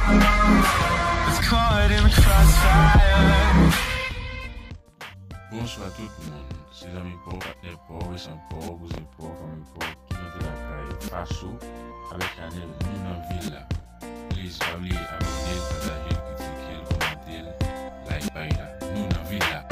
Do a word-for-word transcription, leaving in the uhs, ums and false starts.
It's caught in the crossfire. Bonswa tout moun. Se zanmi pa w, patnè pa w, resan pa w, kouzen pa w, fanmi pa w ki rantre lakay Faso avèk chanèl Nou nan vil la. Please, pa bliye abòne l, pataje l, kritike l, kòmante l, like paj la. Nou nan vil la.